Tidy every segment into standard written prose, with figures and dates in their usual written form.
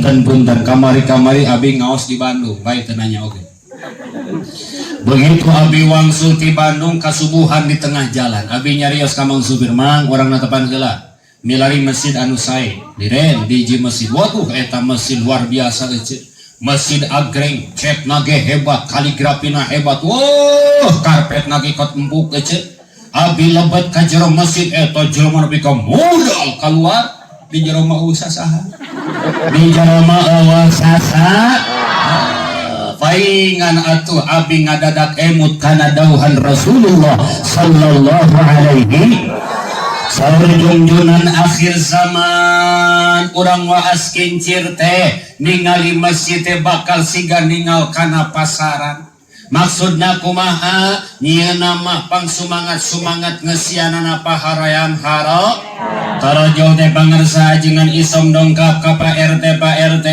Punten, kamari-kamari abi ngaos di Bandung, baik teu nanya oge. Begitu abi wangsul di Bandung, kasubuhan di tengah jalan. Abi nyarios ka mang supir, "Mang, urang netepan heula. Milari masjid anu sae." Liren di hiji masjid. Waduh, eta masjid luar biasa ece. Masjid agreng, catna ge hebat, kaligrafina hebat. Wah, karpetna ge kot empuk ece. Abi lebet ka jero masjid, eta jelema nepi ka modal keluar, di jero mah euweuh sasaha. Di jero mah euweuh sasaha. Paingan atuh abi ngadadak emut kana dawuhan Rasulullah sallallahu alaihi. Saur jungjunan akhir zaman, urang waas kincir teh ningali masjid teh bakal siga ningal kana pasaran. Maksudna kumaha? Nyieuna mah pang sumangat sumangat ngesianana paharayam haro. Tarojol teh pangersa ajengan isom dongkap ka Pak RT, "Pak RT,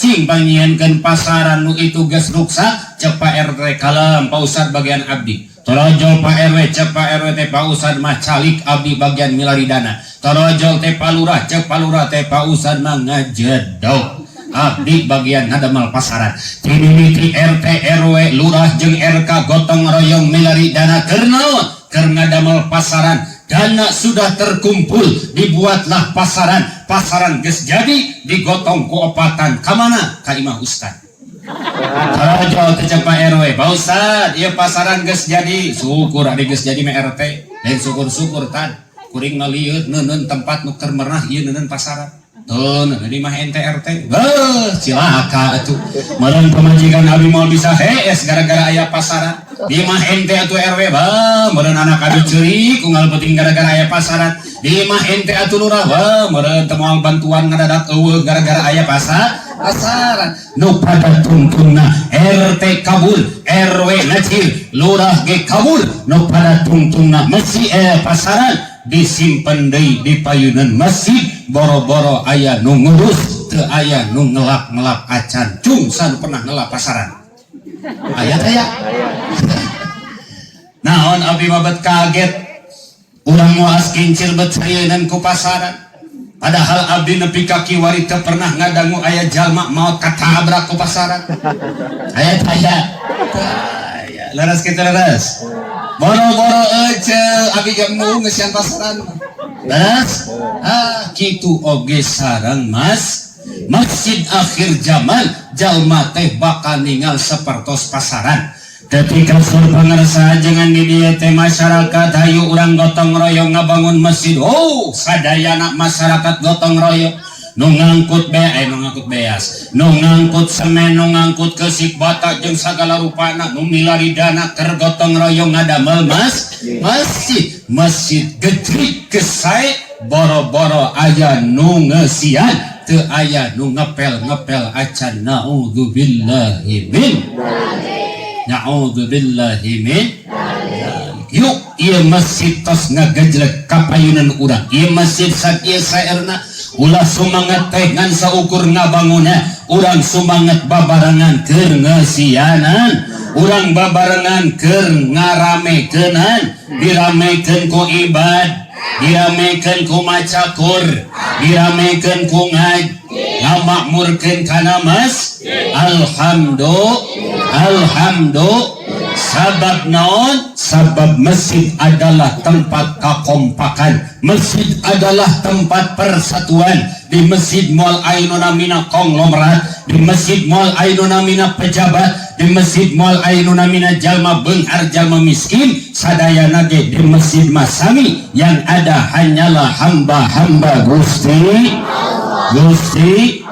cing pangnyieunkeun pasaran, nu itu geus ruksak." Cek Pak RT, "Kalem, Pak Ustad bagian abdi." Torojol Pak RW, cek Pak RW teh, "Pak Ustad mah calik, abdi bagian milari dana." Torojol teh Pak Lurah, cek Pak Lurah teh, "Pak Ustad mah ngajedog, abdi bagian ngadamel pasaran." Ti RT, RW, lurah jeung RK gotong royong milari dana. Keur naon? Keur ngadamel pasaran. Dana sudah terkumpul, dibuatlah pasaran. Pasaran geus jadi, digotong ku opatan. Ka mana? Ka imah ustad. Tarojol teh cek Pak RW, "Pak Ustad, ieu pasaran geus jadi." "Syukur ari geus jadi mah, RT." "Lain syukur-syukur, Tad. Kuring mah lieur neuneun tempat nu keur merenah, ieu neuneun pasaran." "Tuh, di mah ente RT." Beuh, cilaka atuh. Meureun pamajikan abi moal bisa hees gara-gara aya pasaran. Di mah ente atuh RW, bah, meureun anak abi ceurik unggal peuting gara-gara aya pasaran. Di mah ente atuh lurah, bah, meureun teu moal bantuan ngadadak euweuh gara-gara aya pasaran. Nu pada tungtungna RT kabul, RW ngacir, lurah ge kabul, nu pada tungtungna masih pasaran disimpen deui di payunan masjid, boro-boro aya nu ngurus, teu aya nu ngelap-ngelap acan. Cung san pernah ngelap pasaran? Aya teh ya? Naon abi mah bet kaget, urang waas kincir bet sarieun ku pasaran, padahal abdi nepi ka kiwari teu pernah ngadangu aya jalma maot katabrak ku pasaran. Aya teh aya? Aya. Leres kitu, leres? Boro-boro ece, abi ge embung ngeusian pasaran. Leres? Ah, kitu oge sareng mas masjid akhir zaman, jalma teh bakal ningal sapertos pasaran. Ketika sur pangersa jangan di dieu teh masyarakat, hayu urang gotong royong ngabangun masjid. Oh, sadayana masyarakat gotong royong, nu ngangkut nu ngangkut beas, nu ngangkut semen, nu ngangkut kesik bata jeung sagala rupana, nu milari dana keur gotong royong ngadamel masjid. Masjid gede gesai, boro-boro aya nu ngeusian, teu aya nu ngepel-ngepel acan. Naudzubillahi min, naudzubillahi min. Yuk, ieu masjid tos ngagejlek kapayunan urang. Ieu masjid sakieu saerna, ulah sumangat teh ngan saukur ngabanguna. Urang sumangat babarengan keur ngeusianan, urang babarengan keur ngaramekeunan, diramekeun ku ibad, diramekeun ku maca Qur, diramekeun ku ngaji, ngamakmurkeun kana mas. Alhamdulillah, alhamdulillah. Sabab naon? Sabab masjid adalah tempat kakompakan, masjid adalah tempat persatuan. Di masjid moal aya nu namina konglomerat, di masjid moal aya nu namina pejabat, di masjid moal aya nu namina jalma beunghar, jalma miskin. Sadayana ge di masjid masami, yang ada hanyalah hamba-hamba Gusti Gusti.